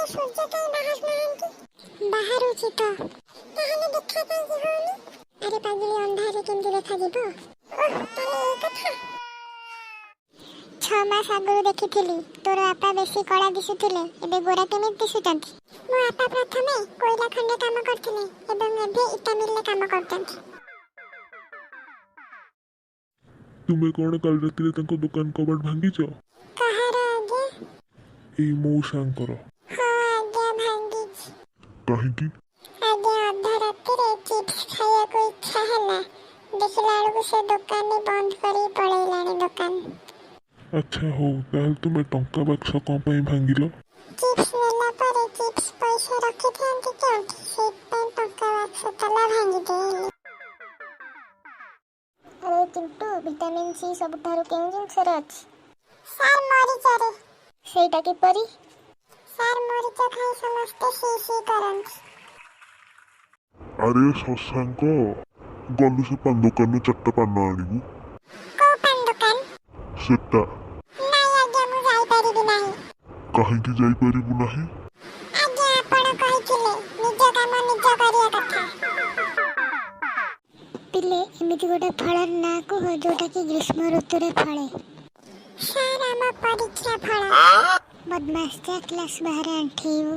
ସୂର୍ଯ୍ୟ କାହିଁ ବାହାରୁ ନାହାନ୍ତି? ବାହାରୁଛି ତ। ତାହେଲେ ଦେଖା କାହିଁକି ହଉନି? ଆରେ ପାଗିଳି, ଅନ୍ଧାରରେ କେମିତି ଦେଖାଯିବ? ଓହ, ତାହେଲେ ଏଇ କଥା। 6 ମାସ ଆଗରୁ ଦେଖିଥିଲି, ତୋର ବାପା ବେଶୀ କଳା ଦିଶୁଥିଲେ। ଏବେ ଗୋରା କେମିତି ଦିଶୁଛନ୍ତି? ମୋ ବାପା ପ୍ରଥମେ କୋଇଲା ଖଣିରେ କାମ କରୁଥିଲେ ଏବଂ ଏବେ ଇଟା ମିଲରେ କାମ କରୁଛନ୍ତି। ତୁମେ କ'ଣ କାଲି ରାତିରେ ତାଙ୍କ ଦୋକାନ କବାଟ ଭାଙ୍ଗିଛ? କାହାର ଆଜ୍ଞା? ଏଇ ମଉସାଙ୍କର। ହଁ ଆଜ୍ଞା, ଭାଙ୍ଗିଛି। କାହିଁକି? ଆଜ୍ଞା, ଅଧ ରାତିରେ ଚିପ୍ସ ଖାଇବାକୁ ଇଚ୍ଛା ହେଲା। ଦେଖିଲା ବେଳକୁ ସେ ଦୋକାନୀ ବନ୍ଦ କରି ପଳେଇଲାଣି ଦୋକାନ। ଆଚ୍ଛା ହଉ, ତାହେଲେ ତୁମେ ଟଙ୍କା ବାକ୍ସ କ'ଣ ପାଇଁ ଭାଙ୍ଗିଲ? ଚିପ୍ସ ନେଲା ପରେ ଚିପ୍ସ ପଇସା ରଖିଥାନ୍ତି କେଉଁଠି? ସେଇଥିପାଇଁ ଟଙ୍କା ବାକ୍ସ ତାଲା ଭାଙ୍ଗିଦେଲି। ଆରେ ଚିଣ୍ଟୁ, ଭିଟାମିନ୍ ସି ସବୁଠାରୁ କେଉଁ ଜିନିଷରେ ଅଛି? ସାର୍, ମରିଚରେ। ସେଇଟା କିପରି? ସାର୍, ମରିଚ ଖାଇ ସମସ୍ତେ ସି ସି କରନ୍ତି। ଆରେ ଶଶାଙ୍କ, ଗଲୁ ସେ ପାନ ଦୋକାନରୁ ଚାରିଟା ପାନ ଆଣିବୁ। କୋଉ ପାନ ଦୋକାନ? ସେଟା। ନାଇଁ ଆଜ୍ଞା, ମୁଁ ଯାଇପାରିବି ନାହିଁ। କାହିଁକି ଯାଇପାରିବୁ ନାହିଁ? ଆଜ୍ଞା, ଆପଣ କହିଥିଲେ ନିଜ କାମ ନିଜ କରିବା କଥା। ପିଲେ, ଏମିତି ଗୋଟେ ଫଳର ନାଁ କୁହ ଯୋଉଟାକି ଗ୍ରୀଷ୍ମ ଋତୁରେ ଫଳେ। ସାର୍, ଆମ ପରୀକ୍ଷା ଫଳ। ବଦମାସ, ଯା କ୍ଲାସ୍ ବାହାରେ ଆଣ୍ଠେଇବୁ।